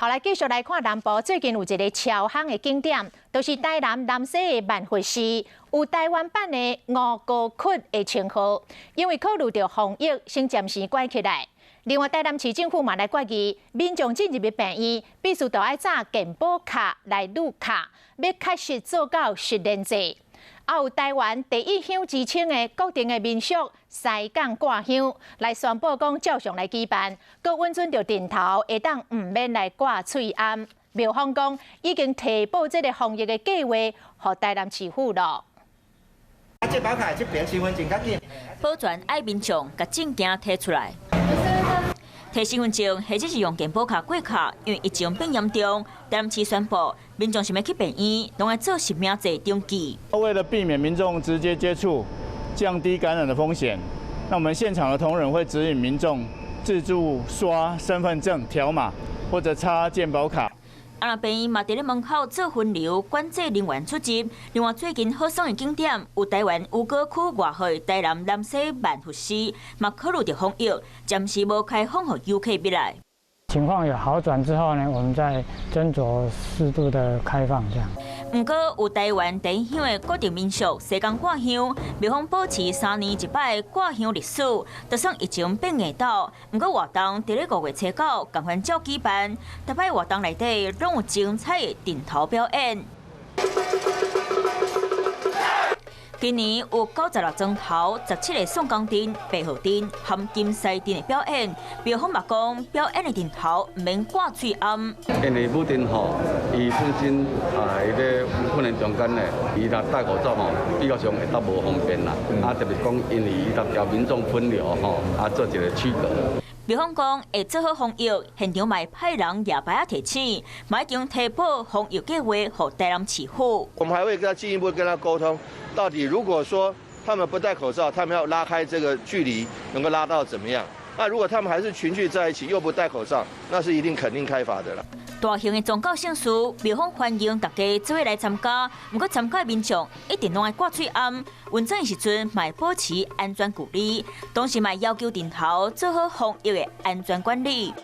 好，來繼續來看南部最近有一个超夯的景點，就是台南南勢的萬佛寺，有台灣版的吳哥窟的稱號。因為考慮著防疫，先暫時關起來。另外，台南市政府嘛來決議，民眾進入的病院必須都愛紮健保卡來入卡，欲確實做到實聯制。啊，有台灣第一香之稱的國定的民宿西港掛香來宣布講照常來舉辦，閣允准著陣頭會當毋免來掛喙罨。廟方講已經提報這个防疫的計劃，予台南市府囉。這包卡這邊身份證較緊。保全愛民眾共證件提出來。提身份證或者是用健保卡過卡，因為疫情變嚴重，台南市宣布民眾想欲去病院，攏愛做實名制登記。為了避免民眾直接接觸，降低感染的風險，那我們現場的同仁會指引民眾自助刷身份證條碼或者插健保卡。啊，病院嘛佇咧門口做分流，管制人員出入。另外，最近好耍的景點有台灣吳哥窟外號台南南勢萬佛寺，嘛考慮著防疫，暫時無開放予遊客入來。情況有好轉之後呢，我們再斟酌適度的開放，這樣。毋過有台灣第一香的國定民宿西港掛香，廟方保持3年一擺掛香歷史，就算疫情變硬到，毋過活動佇咧5月初9仝款照舉辦，逐擺活動內底攏有精彩的陣頭表演。今年有96尊頭、17个宋江陣、白鶴陣和金獅陣的表演。廟方嘛講，表演的陣頭毋免掛喙罨。因為舞陣吼，伊本身啊，伊咧訓練中間咧，伊若戴口罩吼，比較上會較無方便啦。啊，特別講，因為伊若叫民眾分流吼，啊，做一個區隔。廟方講會做好防疫，現場嘛會派人舉牌仔提醒，嘛已經提報防疫計劃予台南市府。我們還會跟他進一步跟他溝通，到底如果說他們不戴口罩，他們要拉開這個距離，能夠拉到怎麼樣？那如果他們還是群聚在一起，又不戴口罩，那是一定肯定開罰的啦。大型的宗教盛事，廟方歡迎大家做伙來參加。毋過參加民眾一定攏愛掛喙罨，運轉時陣嘛保持安全距離，同時嘛要求陣頭做好防疫的安全管理。